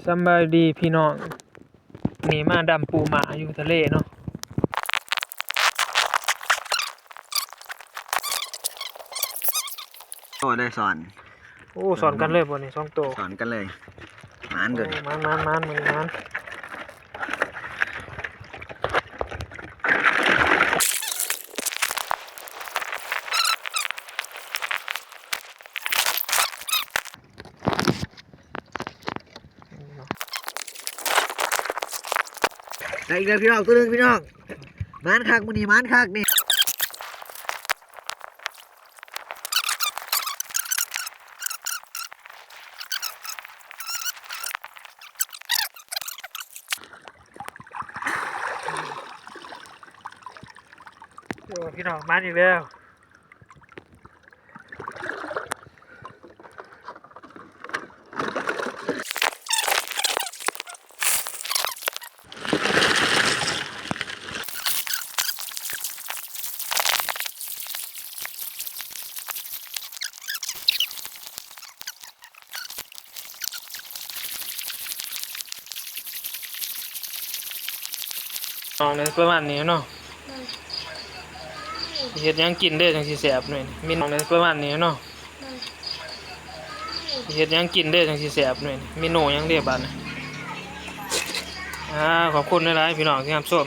ສຳບາຍດີພີ່ນ້ອງ ນີ້ມາດຳປູມ້າຢູ່ທະເລເນາະ. ໂອ້ ໄດ້ສອນ ໂອ້ ສອນກັນເລີຍບໍ່ນີ້ ສອງໂຕ ສອນກັນເລີຍ ໝານເກີນ ໂອ້ ໝານໆໆ ມື້ນີ້ໝານ. ໄດ້ອີກແລ້ວພີ່ນ້ອງ ໂຕໜຶ່ງພີ່ນ້ອງ ໝານຄັກ ມື້ນີ້ໝານຄັກນີ້. ໂອ້ ພີ່ນ້ອງ ມາອີກແລ້ວ. ເອົາແນວປະມານນີ້ເນາະ ໂດຍ ເຮັດຫຍັງກິນເດ້ຈັ່ງຊິແຊບນີ້ ເມນູປະມານນີ້ເນາະ ໂດຍ ເຮັດຫຍັງກິນເດ້ຈັ່ງຊິແຊບນີ້ ເມນູຫຍັງເດ້ບາດນີ້. ອາ ຂອບຄຸນຫຼາຍໆ ພີ່ນ້ອງທີ່ຮັບຊົມ.